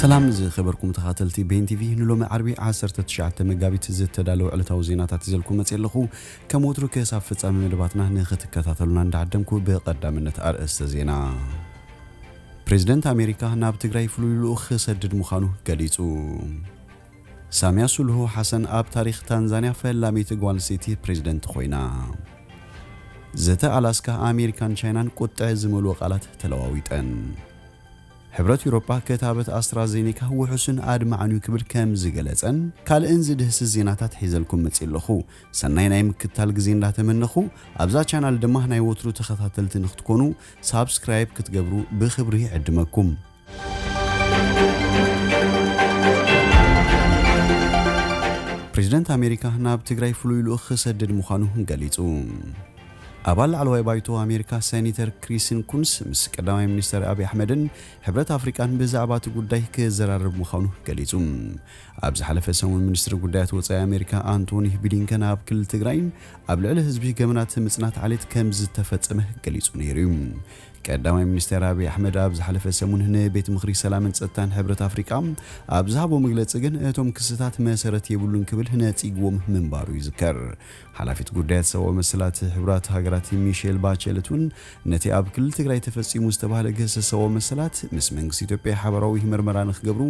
ሰላም ዝኸበርኩም ተኸታተልቲ ቤን ቲቪ፣ ንሎሚ ዓርቢ ዓሰርተ ትሽዓተ መጋቢት ዝተዳለወ ዕለታዊ ዜናታት ሒዘልኩም መፅእ ኣለኹ። ከም ወትሩ ክሳብ ፍጻሜ መደባትና ንኽትከታተሉና እንዳዓደምኩ፣ ብቐዳምነት ኣርእስተ ዜና። ፕሬዝደንት ኣሜሪካ ናብ ትግራይ ፍሉይ ልኡኽ ክሰድድ ምዃኑ ገሊጹ። ሳሚያ ሱሉሁ ሓሰን ኣብ ታሪኽ ታንዛንያ ፈላመይቲ ጓል ኣንስተይቲ ፕሬዝደንት ኮይና። ዘተ ኣላስካ ኣሜሪካን ቻይናን ቁጥዐ ዝመልኦ ቃላት ተለዋዊጠን። ሕብረት ኤውሮጳ ክታበት ኣስትራዜኔካ ውሑስን ኣድማዕን እዩ ክብል ከም ዝገለጸን ካልእን ዝድህስስ ዜናታት ሒዘልኩም መጽእ ኣለኹ። ሰናይ ናይ ምክትታል ግዜ እንዳተመነኹ፣ ኣብዛ ቻናል ድማ ናይ ወትሩ ተኸታተልቲ ንክትኮኑ ሳብስክራይብ ክትገብሩ ብኽብሪ ይዕድመኩም። ፕሬዝደንት ኣሜሪካ ናብ ትግራይ ፍሉይ ልኡኽ ክሰድድ ምዃኑ ገሊጹ። ኣባል ላዕለዋይ ባይቶ ኣሜሪካ ሰኔተር ክሪስቲን ኩንስ ምስ ቀዳማይ ሚኒስተር ኣብይ ኣሕመድን ሕብረት ኣፍሪቃን ብዛዕባ እቲ ጉዳይ ክዘራረብ ምዃኑ ገሊጹ። ኣብ ዝሓለፈ ሰሙን ሚኒስትሪ ጉዳያት ወጻኢ ኣሜሪካ ኣንቶኒ ብሊንከን ኣብ ክልል ትግራይን ኣብ ልዕሊ ህዝቢ ገበናት ምጽናት ዓሌት ከም ዝተፈጸመ ገሊጹ ነይሩ እዩ። ቀዳማይ ሚኒስትር ኣብይ ኣሕመድ ኣብ ዝሓለፈ ሰሙን ንቤት ምኽሪ ሰላምን ጸጥታን ሕብረት ኣፍሪቃ ኣብ ዝሃቦ መግለጺ ግን እቶም ክስታት መሰረት የብሉን ክብል ነጺግዎም ምንባሩ ይዝከር። ሓላፊት ጉዳያት ሰብኣዊ መሰላት ሕቡራት ሃገራት ሚሼል ባቸለት እውን ነቲ ኣብ ክልል ትግራይ ተፈጺሙ ዝተባህለ ግህሰት ሰብኣዊ መሰላት ምስ መንግስቲ ኢትዮጵያ ሓባራዊ ምርመራ ንክገብሩ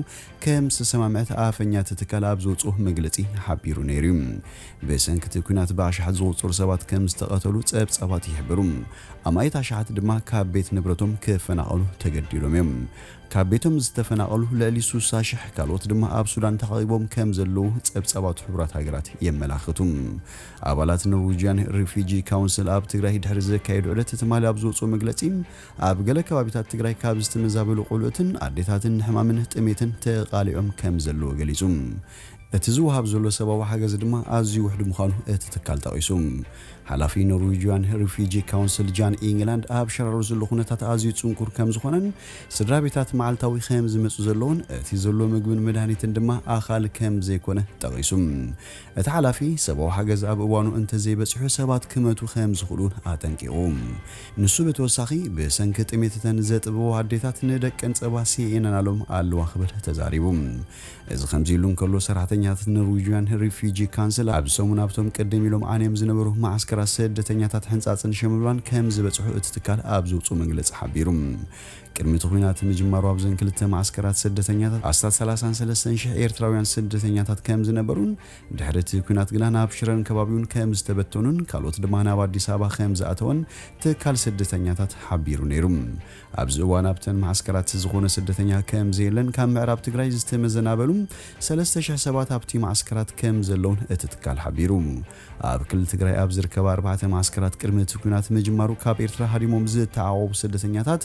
ከም ዝተሰማምዐት ኣፈኛ እቲ ትካል ኣብ ዘውፅኦ መግለጺ ሓቢሩ ነይሩ እዩ። ብሰንኪ እቲ ኲናት ብኣሽሓት ዝቑጸሩ ሰባት ከም ዝተቐተሉ ጸብጻባት ይሕብሩ። ኣማኢት ኣሽሓት ድማ ካብ ቤት ንብረቶም ክፈናቐሉ ተገዲዶም እዮም። ካብ ቤቶም ዝተፈናቐሉ ልዕሊ ስሳ ሽሕ ካልኦት ድማ ኣብ ሱዳን ተዓቒቦም ከም ዘለዉ ጸብጻባት ሕቡራት ሃገራት የመላኽቱ። ኣባላት ኖርዌጂያን ሪፊጂ ካውንስል ኣብ ትግራይ ድሕሪ ዘካየዱ ዕለት ትማሊ ኣብ ዝወፅኦ መግለጺ፣ ኣብ ገለ ከባቢታት ትግራይ ካብ ዝተመዛበሉ ቆልዑትን ኣዴታትን ንሕማምን ጥሜትን ተቓሊዖም ከም ዘለዉ ገሊጹ። እቲ ዝወሃብ ዘሎ ሰብኣዊ ሓገዝ ድማ ኣዝዩ ውሕድ ምዃኑ እቲ ትካል ጠቒሱ። ሓላፊ ኖርዌጂያን ሪፊጂ ካውንስል ጃን ኢንግላንድ ኣብ ሸራሮ ዘሎ ኩነታት ኣዝዩ ጽንኩር ከም ዝኾነን ስድራ ቤታት መዓልታዊ ከም ዝመጹ ዘለውን እቲ ዘሎ ምግብን መድሃኒትን ድማ ኣኻሊ ከም ዘይኮነ ጠቒሱ። እቲ ሓላፊ ሰብኣዊ ሓገዝ ኣብ እዋኑ እንተዘይበጺሑ ሰባት ክመቱ ከም ዝኽእሉ ኣጠንቂቑ። ንሱ ብተወሳኺ ብሰንኪ ጥሜት እተን ዘጥበዋ ኣዴታት ንደቀን ጸባ ስኢነናሎም ኣለዋ ክብል ተዛሪቡ። እዚ ከምዚ ኢሉ እንከሎ፣ ሰራሕተኛታት ኖርዌጂያን ሪፊጂ ካንስል ኣብዚ ሰሙን ኣብቶም ቅድም ኢሎም ዓንዮም ዝነበሩ መዓስከራት ስደተኛታት ሕንጻጽን ሸምብባን ከም ዝበጽሑ እቲ ትካል ኣብ ዘውጽኦ መግለጺ ሓቢሩ። ቅድሚ እቲ ኲናት ምጅማሩ ኣብዘን ክልተ መዓስከራት ስደተኛታት ኣስታት ሰላሳን ሰለስተን ሽሕ ኤርትራውያን ስደተኛታት ከም ዝነበሩን ድሕሪ እቲ ኲናት ግና ናብ ሽረን ከባቢውን ከም ዝተበተኑን ካልኦት ድማ ናብ ኣዲስ ኣበባ ከም ዝኣተወን ትካል ስደተኛታት ሓቢሩ ነይሩ። ኣብዚ እዋን ኣብተን መዓስከራት ዝኾነ ስደተኛ ከም ዘየለን ካብ ምዕራብ ትግራይ ዝተመዘናበሉ ሰለስተ ሽሕ ሰባት ኣብቲ መዓስከራት ከም ዘለውን እቲ ትካል ሓቢሩ። ኣብ ክልል ትግራይ ኣብ ዝርከባ ኣርባዕተ መዓስከራት ቅድሚ እቲ ኲናት ምጅማሩ ካብ ኤርትራ ሃዲሞም ዝተዓቖቡ ስደተኛታት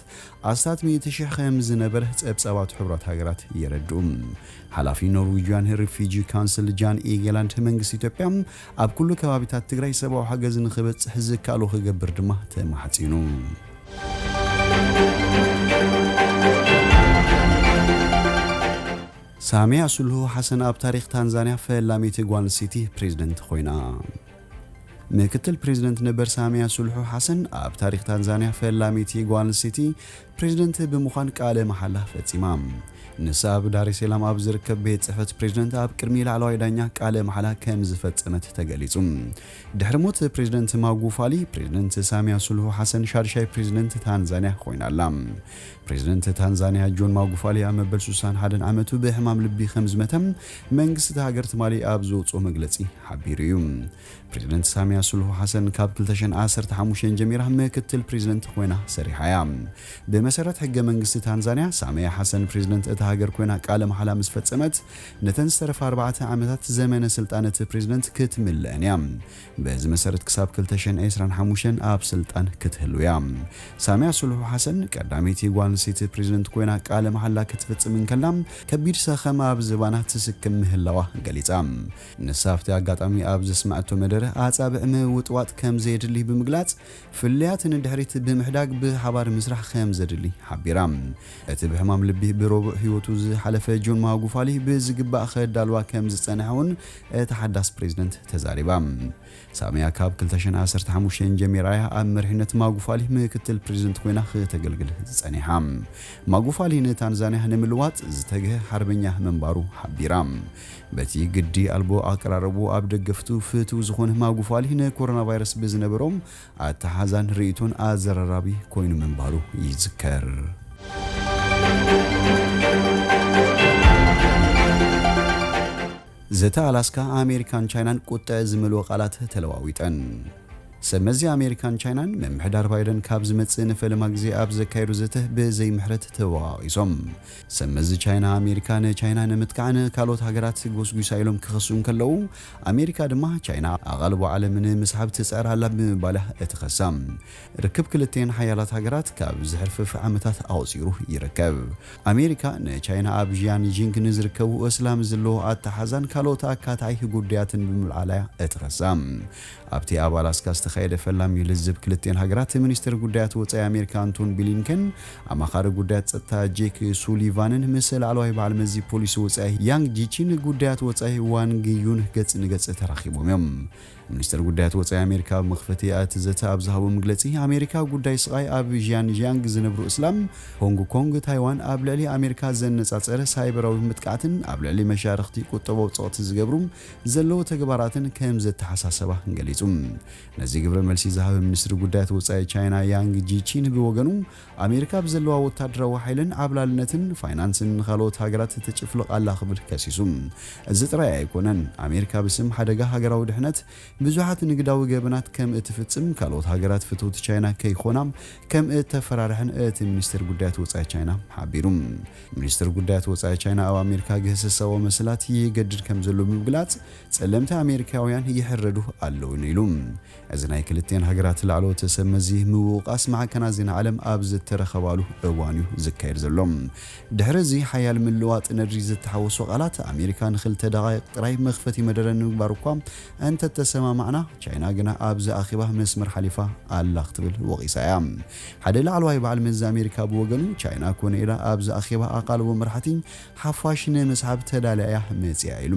ኣስታት ሚእቲ ሽሕ ከም ዝነበረ ጸብጻባት ሕቡራት ሃገራት የረድኡ። ሓላፊ ኖርዌጂያን ሪፊጂ ካውንስል ጃን ኢጌላንድ መንግስቲ ኢትዮጵያ ኣብ ኩሉ ከባቢታት ትግራይ ሰብኣዊ ሓገዝ ንኽበጽሕ ዝከኣሎ ክገብር ድማ ተማሕጺኑ። ሳሚያ ሱሉሁ ሓሰን ኣብ ታሪኽ ታንዛንያ ፈላመይቲ ጓል ኣንስተይቲ ፕሬዝደንት ኮይና። ምክትል ፕሬዝደንት ነበር ሳሚያ ሱሉሁ ሓሰን ኣብ ታሪኽ ታንዛንያ ፈላመይቲ ጓል ኣንስተይቲ ፕሬዝደንት ብምዃን ቃለ መሓላ ፈጺማ። ንሳ ኣብ ዳሬ ሰላም ኣብ ዝርከብ ቤት ጽሕፈት ፕሬዝደንት ኣብ ቅድሚ ላዕለዋይ ዳኛ ቃለ መሓላ ከም ዝፈጸመት ተገሊጹ። ድሕሪ ሞት ፕሬዝደንት ማጉፋሊ፣ ፕሬዝደንት ሳሚያ ሱሉሁ ሓሰን ሻድሻይ ፕሬዝደንት ታንዛንያ ኮይና ኣላ። ፕሬዝደንት ታንዛንያ ጆን ማጉፋሊ ኣብ መበል ሱሳን ሓደን ዓመቱ ብሕማም ልቢ ከም ዝመተ መንግስቲ እታ ሃገር ትማሊ ኣብ ዘውፅኦ መግለፂ ሓቢሩ እዩ። ፕሬዝደንት ሳሚያ ሱሉሁ ሓሰን ካብ ክልተ ሽሕን ዓሰርተ ሓሙሽተን ጀሚራ ምክትል ፕሬዝደንት ኮይና ሰሪሓ እያ። ብመሰረት ሕገ መንግስቲ ታንዛንያ፣ ሳሚያ ሓሰን ፕሬዝደንት እታ ሃገር ኮይና ቃለ መሓላ ምስ ፈጸመት፣ ነተን ዝተረፋ ኣርባዕተ ዓመታት ዘመነ ስልጣን እቲ ፕሬዝደንት ክትምልአን እያ። በዚ መሰረት ክሳብ ክልተ ሽሕን ዕስራን ሓሙሽተን ኣብ ስልጣን ክትህሉ እያ። ሳሚያ ሱሉሁ ሓሰን ቀዳመይቲ ጓል ኣንስተይቲ ፕሬዝደንት ኮይና ቃለ መሓላ ክትፍጽም እንከላ፣ ከቢድ ሰኸም ኣብ ዝባና ትስክም ምህላዋ ገሊጻ። ንሳ ኣብቲ ኣጋጣሚ ኣብ ዘስመዐቶ መደረ፣ ኣጻብዕ ምውጥዋጥ ከም ዘየድሊ ብምግላጽ፣ ፍልልያት ንድሕሪት ብምሕዳግ ብሓባር ምስራሕ ከም ዘድሊ ሓቢራ። እቲ ብሕማም ልቢ ብረቡዕ ህይወቱ ዝሓለፈ ጆን ማጉፋሊ ብዝግባእ ከዳልዋ ከም ዝጸንሐ እውን እታ ሓዳስ ፕሬዝደንት ተዛሪባ። ሳሚያ ካብ ክልተ ሽሕን ዓሰርተ ሓሙሽተን ጀሚራ እያ ኣብ መሪሕነት ማጉፋሊ ምክትል ፕሬዝደንት ኮይና ክተገልግል ዝጸኒሓ። ማጉፋሊ ንታንዛንያ ንምልዋጥ ዝተግሀ ሓርበኛ ምንባሩ ሓቢራ። በቲ ግዲ ኣልቦ ኣቀራረቡ ኣብ ደገፍቱ ፍትው ዝኾነ ማጉፋሊ ንኮሮና ቫይረስ ብዝነበሮም ኣተሓዛን ርእይቶን ኣዘራራቢ ኮይኑ ምንባሩ ይዝከር። ዘተ ኣላስካ፣ ኣሜሪካን ቻይናን ቁጥዐ ዝመልኦ ቃላት ተለዋዊጠን። ሰብ መዚ ኣሜሪካን ቻይናን ምምሕዳር ባይደን ካብ ዝመጽእ ንፈለማ ግዜ ኣብ ዘካየዱ ዘተ ብዘይ ምሕረት ተወቃቒሶም። ሰብ መዚ ቻይና፣ ኣሜሪካ ንቻይና ንምጥቃዕ ንካልኦት ሃገራት ጎስጒሳ ኢሎም ክኸሱ እንከለዉ፣ ኣሜሪካ ድማ ቻይና ኣቓልቦ ዓለም ንምስሓብ ትጽዕር ኣላ ብምባል እያ እትኸሳ። ርክብ ክልቲኤን ሓያላት ሃገራት ካብ ዝሕርፍፍ ዓመታት ኣቑጺሩ ይርከብ። ኣሜሪካ ንቻይና ኣብ ዢያንጂንግ ንዝርከቡ እስላም ዘለዎ ኣተሓዛን ካልኦት ኣካታዒ ጉዳያትን ብምልዓላ እያ እትኸሳ። ኣብቲ ኣብ ኣላስካ ዝተኻየደ ፈላሚ ልዝብ ክልቲኤን ሃገራት፣ ሚኒስትር ጉዳያት ወጻኢ ኣሜሪካ ኣንቶን ብሊንከን፣ ኣማኻሪ ጉዳያት ጸጥታ ጄክ ሱሊቫንን ምስ ላዕለዋይ በዓል መዚ ፖሊሲ ወጻኢ ያንግ ጂቺን ጉዳያት ወጻኢ ዋንግ ዩን ገጽ ንገጽ ተራኺቦም እዮም። ሚኒስትር ጉዳያት ወጻኢ ኣሜሪካ ኣብ መኽፈቲ እቲ ዘተ ኣብ ዝሃቦ መግለጺ፣ ኣሜሪካ ጉዳይ ስቓይ ኣብ ዢያንጂያንግ ዝነብሩ እስላም፣ ሆንግ ኮንግ፣ ታይዋን ኣብ ልዕሊ ኣሜሪካ ዘነጻጸረ ሳይበራዊ ምጥቃዕትን ኣብ ልዕሊ መሻርኽቲ ቁጠባዊ ጸቕጢ ዝገብሩ ዘለዉ ተግባራትን ከም ዘተሓሳሰባ ገሊጹ። ነዚ ግብረ መልሲ ዝሃበ ሚኒስትሪ ጉዳያት ወጻኢ ቻይና ያንግ ጂቺን ብወገኑ፣ ኣሜሪካ ብዘለዋ ወታደራዊ ሓይልን ዓብላልነትን ፋይናንስን ንኻልኦት ሃገራት ትጭፍልቕ ኣላ ክብል ከሲሱ። እዚ ጥራይ ኣይኮነን፣ ኣሜሪካ ብስም ሓደጋ ሃገራዊ ድሕነት ብዙሓት ንግዳዊ ገበናት ከም እትፍጽም፣ ካልኦት ሃገራት ፍትውቲ ቻይና ከይኾና ከም እተፈራርሐን እቲ ሚኒስትር ጉዳያት ወጻኢ ቻይና ሓቢሩ። ሚኒስትር ጉዳያት ወጻኢ ቻይና ኣብ ኣሜሪካ ግህሰሳዊ መሰላት ይገድድ ከም ዘሎ ብምግላጽ፣ ጸለምቲ ኣሜሪካውያን ይሕረዱ ኣለውን ኢሉ። እዚ ናይ ክልቲኤን ሃገራት ላዕለዎት ሰብ መዚ ምውቃስ ማዕከናት ዜና ዓለም ኣብ ዝተረኸባሉ እዋን እዩ ዝካየድ ዘሎ። ድሕሪ እዚ ሓያል ምልዋጥ ነድሪ ዝተሓወሶ ቃላት፣ ኣሜሪካ ንክልተ ደቓይቕ ጥራይ መኽፈቲ መደረ ንምግባር እኳ እንተተሰማማዕና፣ ቻይና ግና ኣብዚ ኣኼባ መስመር ሓሊፋ ኣላ ክትብል ወቒሳ እያ። ሓደ ላዕለዋይ በዓል መዚ ኣሜሪካ ብወገኑ፣ ቻይና ኮነ ኢላ ኣብዚ ኣኼባ ኣቓልቦ መራሕቲ ሓፋሽ ንምስሓብ ተዳልያ እያ መጺኣ ኢሉ።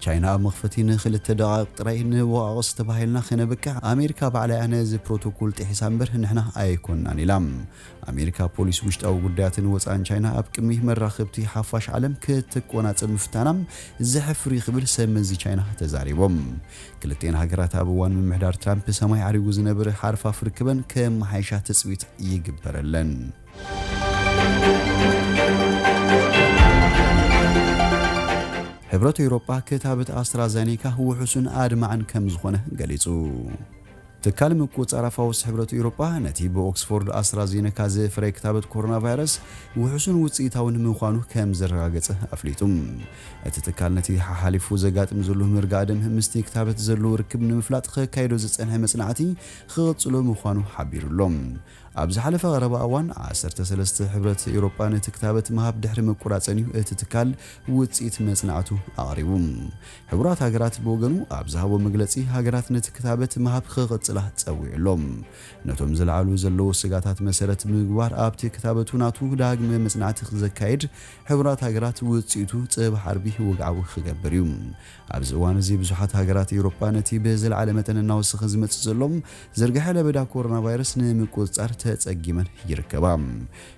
ቻይና ኣብ መኽፈቲ ንክልተ ደቓይቕ ጥራይ ንወቓቕስ ተባሂልና ክነብቅዕ፣ ኣሜሪካ ባዕላ እያ ነዚ ፕሮቶኮል ጥሒሳ እምበር ንሕና ኣይኮንናን ኢላ። ኣሜሪካ ፖሊሲ ውሽጣዊ ጉዳያትን ወጻእን ቻይና ኣብ ቅድሚ መራኸብቲ ሓፋሽ ዓለም ክትቆናጸብ ምፍታና ዘሕፍር እዩ ክብል ሰብ መዚ ቻይና ተዛሪቦም። ክልቲኤን ሃገራት ኣብ እዋን ምምሕዳር ትራምፕ ሰማይ ዓሪጉ ዝነበረ ሓርፋፍ ርክበን ከመሓይሻ ትጽቢት ይግበረለን። ሕብረት ኤውሮጳ ክታበት ኣስትራዜኔካ ውሑስን ኣድማዕን ከም ዝኾነ ገሊጹ። ትካል ምቁጽጻር ኣፋውስ ሕብረት ኤውሮጳ ነቲ ብኦክስፎርድ ኣስትራዜኔካ ዝፍረየ ክታበት ኮሮና ቫይረስ ውሑስን ውጽኢታውን ምዃኑ ከም ዘረጋገጸ ኣፍሊጡ። እቲ ትካል ነቲ ሓሓሊፉ ዘጋጥም ዘሎ ምርጋእ ደም ምስቲ ክታበት ዘለዎ ርክብ ንምፍላጥ ከካይዶ ዝጸንሐ መጽናዕቲ ክቕጽሎ ምዃኑ ሓቢሩ ኣሎ። ኣብ ዝሓለፈ ቀረባ እዋን፣ ዓሰርተ ሰለስተ ሕብረት ኤውሮጳ ነቲ ክታበት ምሃብ ድሕሪ ምቁራጸን እዩ እቲ ትካል ውጽኢት መጽናዕቱ ኣቕሪቡ። ሕቡራት ሃገራት ብወገኑ ኣብ ዝሃቦ መግለጺ፣ ሃገራት ነቲ ክታበት ምሃብ ክቕጽላ ጸዊዑ ኣሎ። ነቶም ዝለዓሉ ዘለዉ ስጋታት መሰረት ብምግባር፣ ኣብቲ ክታበቱ ናቱ ዳግመ መጽናዕቲ ክዘካየድ፣ ሕቡራት ሃገራት ውጽኢቱ ጽባሕ ዓርቢ ወግዓዊ ክገብር እዩ። ኣብዚ እዋን እዚ ብዙሓት ሃገራት ኤውሮጳ ነቲ ብዝለዓለ መጠን እናወሰኸ ዝመጽእ ዘሎ ዝርግሐ ለበዳ ኮሮና ቫይረስ ንምቁጽጻር ተጸጊመን ይርከባ።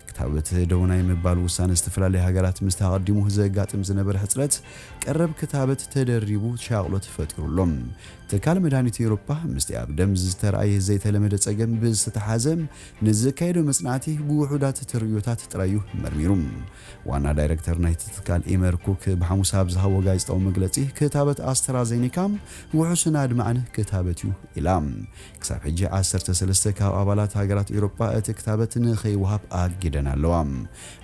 ክታበት ደው ናይ ምባል ውሳነ ዝተፈላለያ ሃገራት ምስቲ ኣቐዲሙ ዘጋጥም ዝነበረ ሕጽረት ቀረብ ክታበት ተደሪቡ ሻቕሎት ፈጢሩ ኣሎ። ትካል መድሃኒት ኤውሮጳ ምስቲ ኣብ ደም ዝተራእየ ዘይተለመደ ጸገም ብዝተተሓዘ ንዝካየዶ መጽናዕቲ ብውሑዳት ተርእዮታት ጥራይ እዩ መርሚሩ። ዋና ዳይረክተር ናይቲ ትካል ኢመር ኩክ ብሓሙስ ኣብ ዝሃቦ ጋዜጣዊ መግለጺ፣ ክታበት ኣስትራዜኔካ ውሑስን ኣድማዕን ክታበት እዩ ኢላ። ክሳብ ሕጂ ዓሰርተ ሰለስተ ካብ ኣባላት ሃገራት ኤውሮጳ እቲ ክታበት ንኸይወሃብ ኣጊደን ኣለዋ።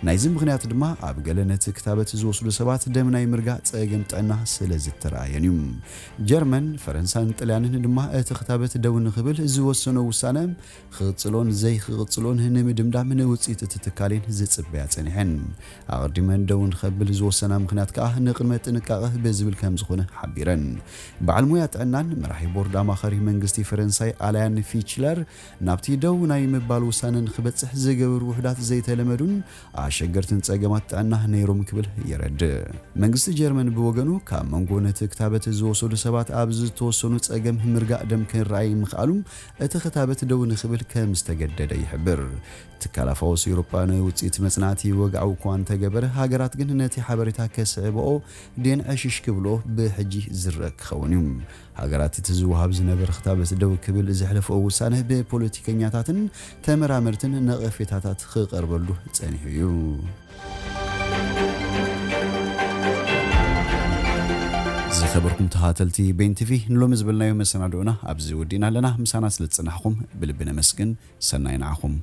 ናይዚ ምኽንያት ድማ ኣብ ገለ ነቲ ክታበት ዝወስዱ ሰባት ደም ናይ ምርጋእ ጸገም ጥዕና ስለ ዝተረኣየን እዩ። ጀርመን፣ ፈረንሳ፣ ኣውሮጳን ጥልያንን ድማ እቲ ክታበት ደው ንኽብል ዝወሰኖ ውሳነ ክቕጽሎን ዘይክቕጽሎን ንምድምዳም ንውጽኢት እቲ ትካሌን ዝጽበያ ጸኒሐን። ኣቐዲመን ደው ንኸብል ዝወሰና ምኽንያት ከኣ ንቕድመ ጥንቃቐ ብዝብል ከም ዝኾነ ሓቢረን። በዓል ሞያ ጥዕናን መራሒ ቦርድ ኣማኻሪ መንግስቲ ፈረንሳይ ኣላያን ፊችለር ናብቲ ደው ናይ ምባል ውሳነ ንኽበጽሕ ዝገበሩ ውሑዳት ዘይተለመዱን ኣሸገርትን ጸገማት ጥዕና ነይሮም ክብል የረድእ። መንግስቲ ጀርመን ብወገኑ ካብ መንጎ ነቲ ክታበት ዝወሰዱ ሰባት ኣብ ዝተወሰኑ ጸገም ምርጋእ ደም ክረኣይ ምኽኣሉ እቲ ክታበት ደው ንኽብል ከም ዝተገደደ ይሕብር። ትካል ኣፋውስ ኤውሮጳ ንውጽኢት መጽናዕቲ ወግዓዊ እኳ እንተገበረ፣ ሃገራት ግን ነቲ ሓበሬታ ከስዕብኦ ድየን ዕሽሽ ክብልኦ ብሕጂ ዝረአ ክኸውን እዩ። ሃገራት እቲ ዝወሃብ ዝነበረ ክታበት ደው ክብል ዘሕለፍኦ ውሳነ ብፖለቲከኛታትን ተመራመርትን ነቐፌታታት ክቐርበሉ ጸኒሑ እዩ። ዝኸበርኩም ተኸታተልቲ ቤን ቲቪ፣ ንሎሚ ዝበልናዮ መሰናድኦና ኣብዚ ወዲእና ኣለና። ምሳና ስለ ዝጸናሕኩም ብልቢ ነመስግን። ሰናይ ንዓኹም።